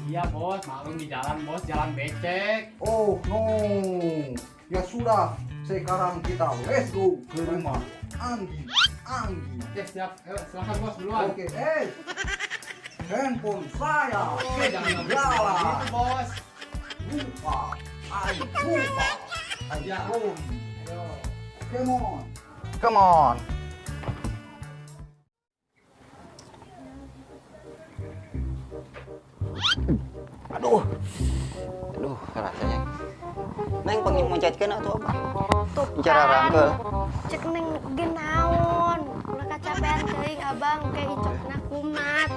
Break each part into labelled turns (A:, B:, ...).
A: Iya bos, maklum di jalan bos, jalan becek.
B: Oh no. Ya sudah, sekarang kita let's go ke rumah Anggi. Anggi.
A: Oke siap, ayo silakan bos duluan.
B: Oke, handphone saya
A: Oh, jangan
B: ketinggalan.
A: gitu bos.
B: Lupa, I lupa. I
A: Ya.
B: sorry.
A: Ayo.
B: Come on. Come on.
C: Aduh. Aduh, rasanya. Neng pengen mencetkeun atau apa?
D: Tuh
C: Cara
D: kan.
C: rangkel.
D: Cek neng ge naon. Ulah kacapean teuing abang ke icokna kumat.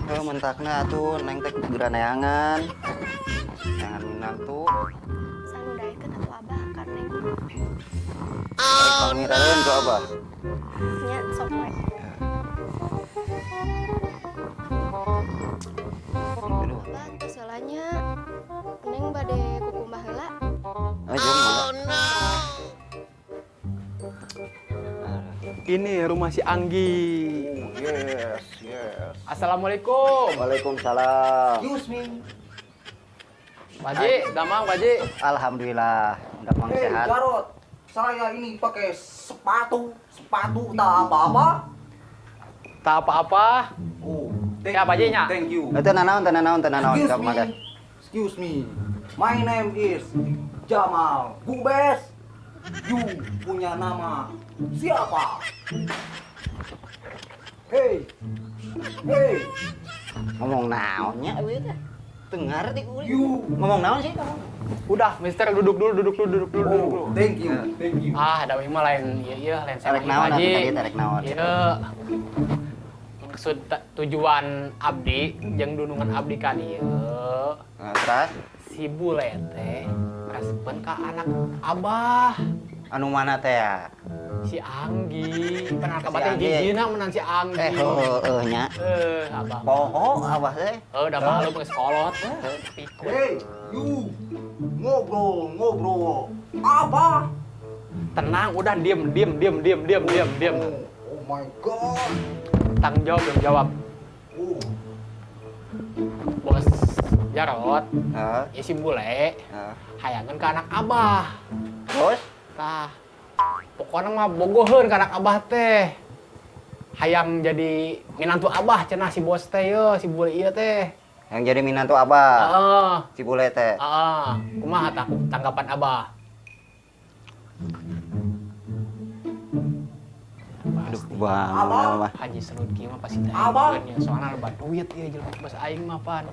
C: Heuh, mentakna atuh neng teh geura neangan. Jangan minantu.
D: Sanu daekeun atuh abah ka neng.
C: Oh, pangirareun ku abah.
D: Nya sok we.
C: Aduh.
D: Abah tos heula nya. Neng bade kukumbah heula.
C: Oh, jeung mangga.
A: Ini rumah si Anggi.
B: Oh, yes, yes.
A: Assalamualaikum.
C: Waalaikumsalam.
B: Excuse me.
A: Pak Haji, damang Pak Haji.
C: Alhamdulillah, damang
B: Hey,
C: sehat.
B: Jarot. Saya ini pakai sepatu, sepatu tak apa-apa.
A: Tak apa-apa.
B: Oh, thank
A: Ya, Pak Haji,
B: you,
A: nya.
B: thank you.
C: Teu nanaon, teu nanaon, teu nanaon.
B: Excuse
C: Sok
B: me.
C: mangga.
B: Excuse me. My name is Jamal Gubes. You punya nama siapa? Hey. Hey,
C: Ngomong naon nya euy teh? Teu ngarti kuring.
B: you.
C: Ngomong naon sih kamu?
A: Udah, Mister duduk dulu, duduk dulu, duduk dulu, duduk dulu.
B: Oh, thank you, thank you.
A: Ah, da mah lain iya iya lain saya
C: Arek naon
A: Haji.
C: atuh tadi teh, arek naon?
A: Iya. Maksud tujuan abdi jeung dunungan abdi kan ieu.
C: Nah, terus
A: Si bule teh resepeun ka anak abah.
C: Anu mana teh ya?
A: Si Anggi. Pernah
C: Si
A: kabar teh
C: Anggi.
A: jijina menang si Anggi.
C: Eh, heueuh nya.
A: Eh, abah.
C: Poho abah teh.
A: Eh, udah malu geus kolot. Pikun.
B: Hey, you. Ngobrol, ngobrol. Apa?
A: Tenang, udah diem, diem, diem, diem, diem, diem, diem.
B: Oh, oh my God.
A: Tanggung jawab, tanggung jawab.
B: Oh.
A: Bos Jarot,
C: Heeh.
A: ya si bule,
C: Heeh.
A: hayangan ke anak abah.
C: Terus?
A: Tah, pokoknya mah bogoheun ke anak abah teh. Hayang jadi minantu abah cenah si bos teh ye, si bule ieu teh.
C: Yang jadi minantu abah.
A: Heeh.
C: Si bule teh.
A: Heeh. Kumaha tah tanggapan abah?
C: Aduh, bang,
B: Abah.
C: mah.
A: Haji Serut kieu mah pasti teh.
B: Abah.
A: Ya, soalnya loba duit ieu jelema bos aing mah pan.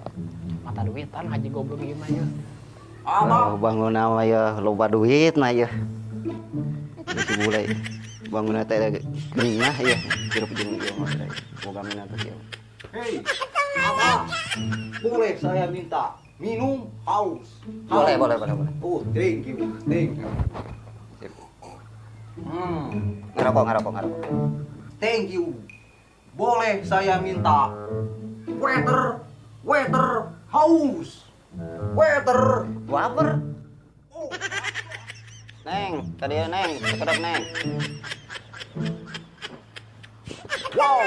A: Mata duitan haji goblok ieu mah ye.
B: Abah.
C: Oh, bangun nama ya loba duit mah ya. Si bule bangun teh geuning ya. Hirup jeung ieu mah teh. Boga minantu kieu.
B: Hey, Abah. Boleh saya minta minum haus?
C: Boleh,
B: Haus.
C: boleh, boleh, boleh.
B: Oh, thank you, thank you.
C: Sip.
B: Hmm,
C: Ngerokok, ngerokok, ngerokok.
B: thank you. Boleh saya minta water, water, haus. Water.
C: Waper.
B: Oh,
C: Neng, tadi ya Neng, sekedap Neng.
B: wow.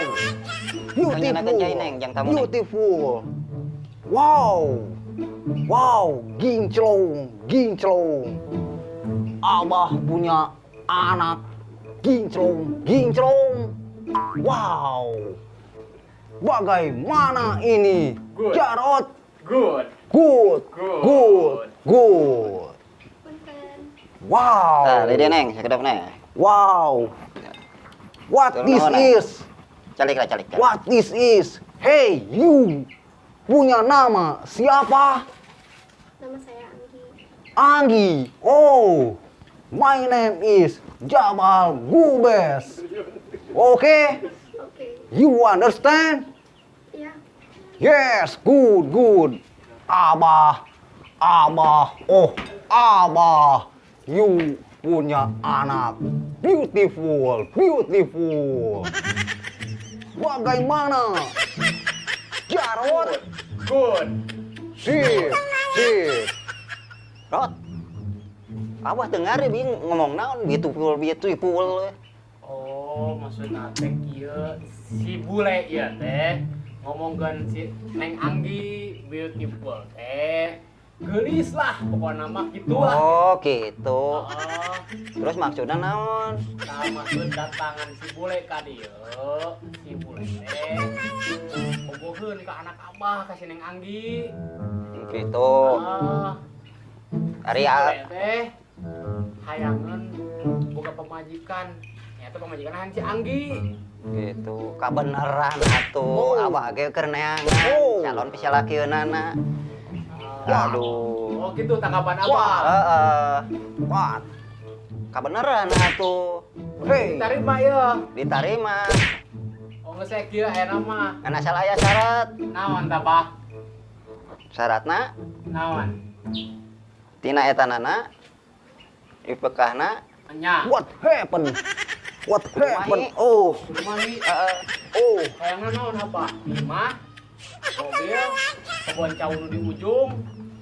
C: Tanya cai, Neng, jang tamu, Neng.
B: Beautiful. Wow. Wow, ginclong, ginclong. Abah punya anak ginclong, ginclong. Wow. Bagaimana ini?
A: Good.
B: Jarot.
A: Good.
B: Good.
A: Good.
B: Good. Good.
D: Punten.
B: Wow.
C: Nah, dia Neng, sekedap Neng.
B: Wow. What
C: Turun
B: this
C: naon, Neng?
B: is?
C: Calik lah, calik. calik.
B: What this is? Hey, you. Punya nama siapa?
D: Nama saya Anggi.
B: Anggi. Oh, my name is Jamal Gubes. Oke,
D: Oke.
B: you understand?
D: Iya.
B: Yes, good, good. Abah, Abah, oh, Abah. You punya anak. Beautiful, beautiful. Bagaimana? Jarot?
A: Good.
B: Sip, sip.
C: Rot. Abah dengar ya bing ngomong naon beautiful beautiful.
A: Oh, maksudna teh kieu si bule ieu teh Ngomongkeun si Neng Anggi beautiful teh. Geulis lah pokoknya mah gitu lah.
C: Oh, gitu.
A: Oh,
C: Terus maksudnya naon?
A: Nah, maksud datangan si bule ka dieu, si bule teh bogoheun ka anak abah ka si Neng Anggi.
C: Gitu.
A: Ah,
C: Ari
A: si bule teh hayangeun boga pamajikan. Nyata pamajikan hayang si Anggi.
C: Gitu. Kabeneran atuh.
B: Oh.
C: Abah ge keur neangan
B: Oh.
C: calon pisalakeunana. Aduh.
A: Oh gitu tanggapan abah.
C: Heeh.
B: What?
C: Kabeneran atuh.
B: Hey,
A: Diterima ya.
C: Diterima.
A: Oh geus saya kieu aya mah.
C: Ngan asal aya syarat.
A: Naon tah, Bah?
C: Syaratna
A: Naon?
C: Tina etanana ipekahna.
A: Nya.
B: What happened? What happened?
C: Kumaha?
B: Oh,
A: Kumaha?
C: Heeh.
B: Oh.
A: Hayangna naon apa? Imah, mobil, kebon cau nu di ujung,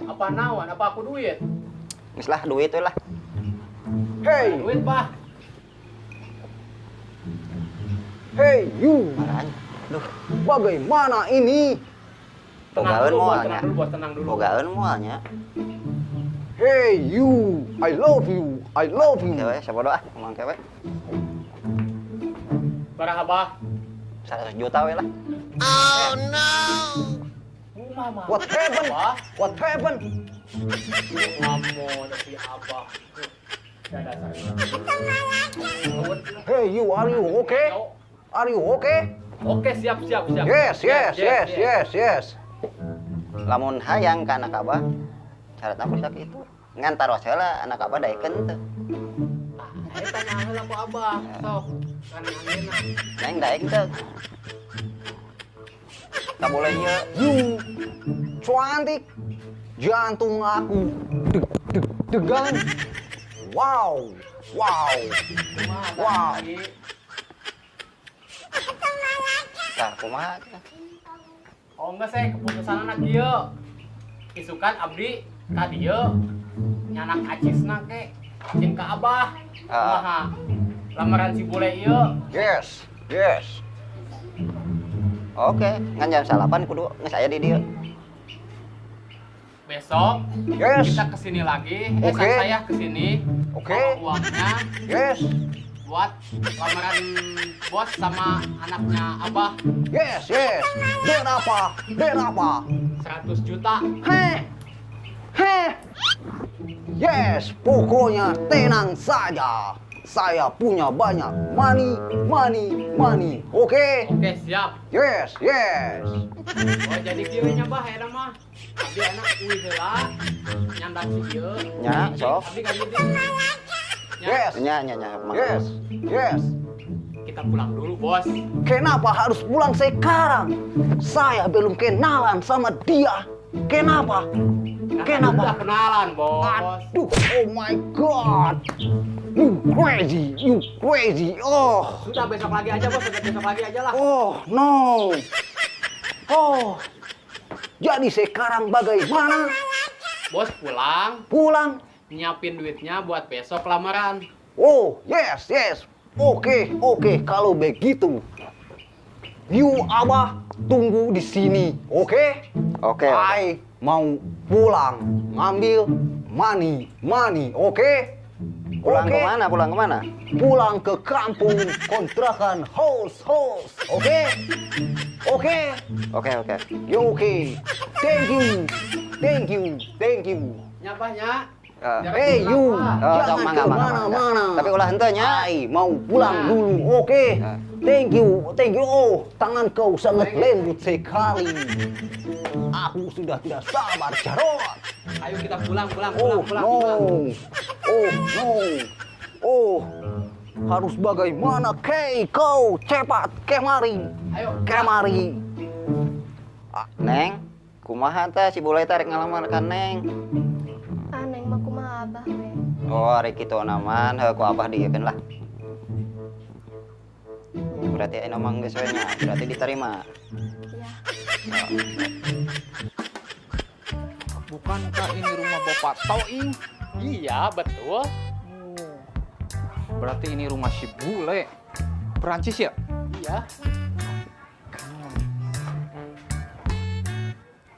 A: apa naon? Apa aku duit?
C: Geus lah duit we lah.
B: Hey,
A: Duit, Bah.
B: Hey you.
C: Marahnya. Duh,
B: Bagaimana ini?
A: Tenang
C: bogaeun
A: dulu, Bos,
C: moal nya.
A: tenang dulu, Bos, tenang dulu.
C: Bogaeun moal nya.
B: Hey you, I love you, I love you.
C: Kewe sabodo ah, ngomong kewe.
A: Barang Abah.
C: 100 juta we lah.
A: Rumah mah.
B: What happened?
A: Abah.
B: What happened?
A: Kamu tapi Abah. Ya dasar.
B: Hey you, are you okay? Are you okay?
A: Oke, siap, siap, siap.
B: Yes, yes, yes, yes, yes.
C: Lamun hayang ka anak abah, syaratna kudu sakitu. Ngan taros heula anak abah daekeun teu.
A: Ah, ayo tanya heula ku Abah, sok. Kan angeuna.
C: Neng daek teu. Tak boleh ieu.
B: You cantik. Jantung aku deg deg degan. Wow, wow.
A: Kumaha tah,
B: Wow.
A: Anggi?
C: Tah kumaha tah?
A: Oh enggak saya keputusan anak kieu. Isukan abdi ka dieu nyanak acisna ke jeung ka Abah.
C: Ah.
A: Kumaha? Lamaran si bule ieu.
B: Yes, yes.
C: Oke, ngan jam 9 kudu geus aya di dieu.
A: Besok
B: Yes.
A: kita kesini lagi.
B: Oke.
A: Saya kesini.
B: Oke.
A: Bawa uangnya
B: Yes,
A: buat lamaran bos sama anaknya Abah
B: yes, yes. Berapa? Berapa?
A: 100 juta.
B: Heh, heh. Yes, pokoknya tenang saja. Saya punya banyak money, money, money. Oke?
A: Oke, siap.
B: Yes, yes.
A: Oh, jadi kieu nya Bah eta mah. Abdi enak uih heula nyandak si ieu.
C: Nya, sok.
A: Abdi ka dieu. Nya,
B: Yes,
C: Nya nya nya mangga.
B: yes, yes.
A: Kita pulang dulu, Bos.
B: Kenapa harus pulang sekarang? Saya belum kenalan sama dia. Kenapa?
A: Nah,
B: Kenapa?
A: udah kenalan, Bos.
B: Aduh, oh my God. You crazy, you crazy. Oh,
A: Sudah besok lagi aja, Bos. Besok, besok lagi aja lah.
B: Oh no. Oh. Jadi sekarang bagaimana?
A: Bos pulang,
B: Pulang.
A: nyiapin duitnya buat besok lamaran.
B: Oh, yes, yes. Oke, oke, kalau begitu. You Abah tunggu di sini, oke?
C: Oke, oke.
B: I mau pulang ngambil money, money, oke?
C: Pulang
B: Oke?
C: kemana? Pulang kemana?
B: Pulang ke kampung kontrakan house house, oke? Oke?
C: Oke, oke.
B: Yo, oke. Thank you, thank you, thank you.
A: Nya, Bah, nya.
C: Eh,
A: Jangan
B: Hey you,
A: kenapa.
C: Oh, sok
B: jangan
C: mangga, mangga, mangga.
B: kemana-mana.
C: Tapi ulah henteu nya.
B: I mau pulang
A: Nah.
B: dulu, oke?
C: Nah.
B: Thank you, thank you. Oh, tangan kau sangat lembut sekali. Aku sudah tidak sabar, Jarot.
A: Ayo kita pulang, pulang, pulang,
B: Oh
A: pulang,
B: no,
A: pulang.
B: oh no, oh harus bagaimana? Kei, kau cepat kemari,
A: Ayo.
B: Kemari.
C: Neng, kumaha tah si bule teh rek ngalamar ka Neng?
D: Ah, Neng mah kumaha Abah we.
C: Oh, ari kitu naman, heuh ku abah dieukeun lah. Berarti aya mah geus we nya, berarti diterima.
D: Ya.
E: Bukankah ini rumah Bapak Toing?
A: Iya, betul.
E: Oh, berarti ini rumah si bule. Perancis ya?
A: Iya.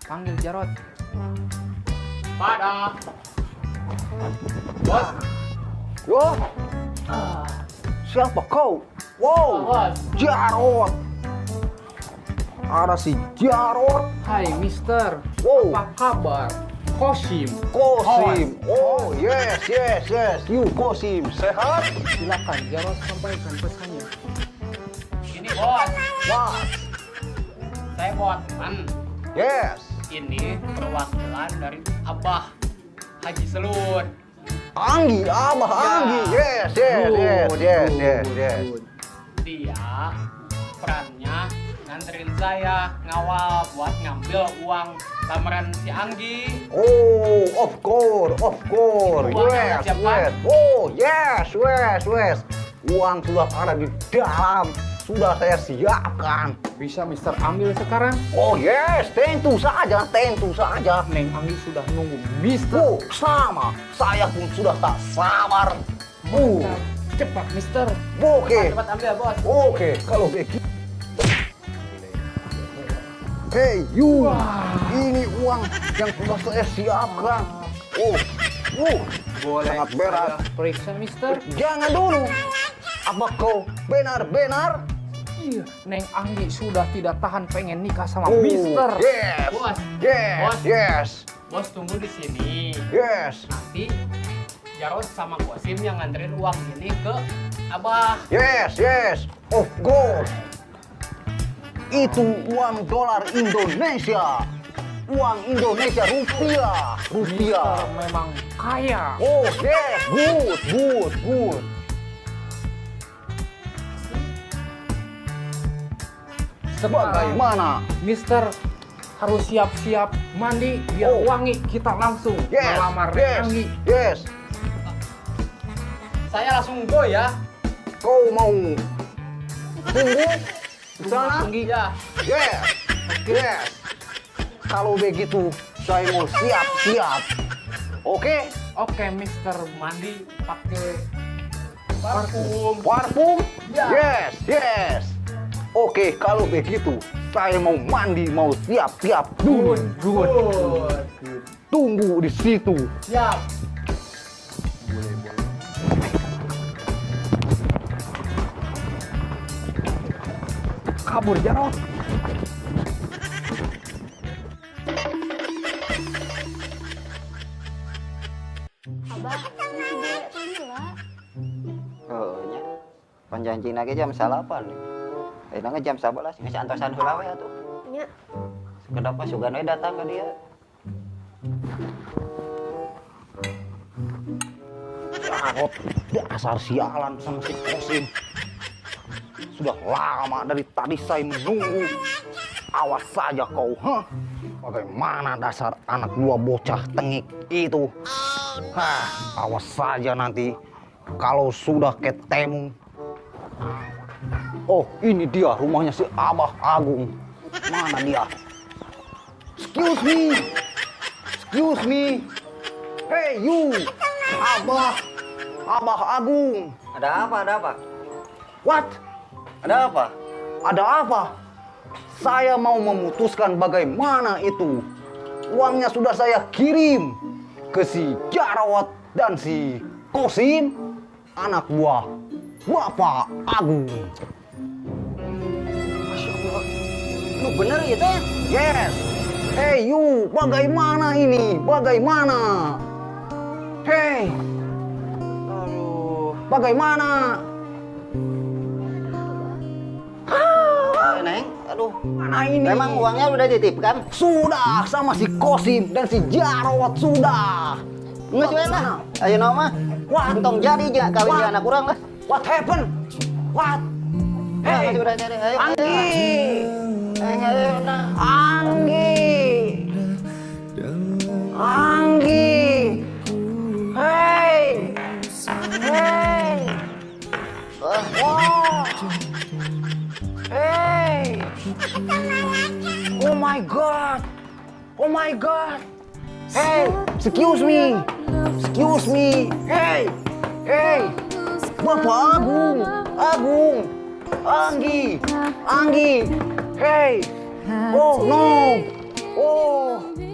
E: Panggil Jarot.
A: Pada. Bos.
B: Yo. Siapa kau? Wow.
A: Bos.
B: Jarot. Ada si Jarot.
E: Hai, Mister.
B: Wow.
E: Apa kabar? Kosim.
B: Kosim. Oh, yes, yes, yes. You Kosim. Sehat?
E: Silakan Jarot sampaikan pesannya.
A: Ini bos.
B: What?
A: Saya bawa teman.
B: Yes.
A: Ini perwakilan dari Abah Haji Selun.
B: Anggi, Abah
A: Ya.
B: Anggi. Yes, yes, yes, yes, yes, yes.
A: Dia perannya nganterin saya ngawal buat ngambil uang lamaran si Anggi.
B: Oh, of course, of course.
A: Uangnya
B: Yes,
A: udah siap, Pak?
B: yes. Oh, yes, yes, yes. Uang sudah ada di dalam. Sudah saya siapkan.
E: Bisa Mister ambil sekarang?
B: Oh, yes, tentu saja, tentu saja.
E: Neng Anggi sudah nunggu Mister.
B: Oh, sama. Saya pun sudah tak sabar. Oh,
E: Cepat Mister.
B: oke.
A: Cepat ambil bos.
B: Oke, kalau begitu. Hey you, ini uang yang sudah saya siapkan. Oh,
E: Boleh
B: sangat berat.
E: saya periksa Mister?
B: Jangan dulu. Apa kau benar-benar?
E: Iya, Neng Anggi sudah tidak tahan pengen nikah sama
B: Oh,
E: Mister.
B: Yes,
A: Bos.
B: yes,
A: Bos.
B: yes,
A: Bos tunggu di sini.
B: yes,
A: Nanti Jarot sama Kosim yang nganterin uang ini ke Abah.
B: yes, yes. Of course. Itu uang dolar Indonesia. Uang Indonesia rupiah, rupiah.
E: Mister memang kaya.
B: Oh yes, good, good, good.
E: Sekarang
B: Bagaimana?
E: Mister harus siap-siap mandi biar
B: Oh.
E: wangi, kita langsung
B: Yes,
E: melamar Neng
B: yes,
E: Anggi.
B: yes.
A: Saya langsung go ya.
B: Kau mau tunggu di sana?
E: Anggi.
A: Ya.
B: Yes, yes. Kalau begitu, saya mau siap-siap. Oke,
E: Oke, Mister, mandi pakai
A: Parfum.
B: parfum?
A: Ya.
B: Yes, yes. Oke, kalau begitu, saya mau mandi, mau siap-siap dulu.
E: Good.
A: Good.
B: Tunggu di situ.
A: Siap.
E: Kabur Jarot.
D: Abah, ini si bule teh lila.
C: Heuh nya. Panjanjina ge jam 9. Ayeuna ge jam 11 geus antosan heula we atuh.
D: Nya,
C: Sekedap mah sugan we datang ka dia.
B: Jarot, dasar sialan sama si Kosim. Sudah lama dari tadi saya menunggu. Awas saja kau, hah? Bagaimana dasar anak dua bocah tengik itu? Hah, awas saja nanti kalau sudah ketemu. Oh, ini dia rumahnya si Abah Agung. Mana dia? Excuse me. Excuse me. Hey you, Abah, Abah Agung.
C: Ada apa? Ada apa?
B: What?
C: Ada apa?
B: Ada apa? Saya mau memutuskan bagaimana itu. Uangnya sudah saya kirim ke si Jarot dan si Kosim, anak buah Bapak Agung.
C: Masya Allah. Lu bener ya teh?
B: Yes. Hey you, bagaimana ini? Bagaimana? Hey,
C: Aduh.
B: bagaimana?
C: Eh, Neng, aduh.
B: Mana ini?
C: Memang uangnya udah dititipkan?
B: Sudah sama si Kosim dan si Jarot sudah.
C: Nggak we lah. Ayo nama.
B: Wah.
C: Entong jadi aja kawin
B: Wah.
C: jeung anak urang lah.
B: What happened? What?
C: Hey,
B: Hey,
C: udah jadi. Ayo.
B: Anggi,
C: Ayo, ayo, nah.
B: Anggi, Anggi. Hey, hey,
C: Wah,
B: wow, hey. Oh my God, oh my God. Hey, excuse me, excuse me. Hey, hey, Bapak Agung, Agung, Anggi, Anggi. Hey, oh no. Oh.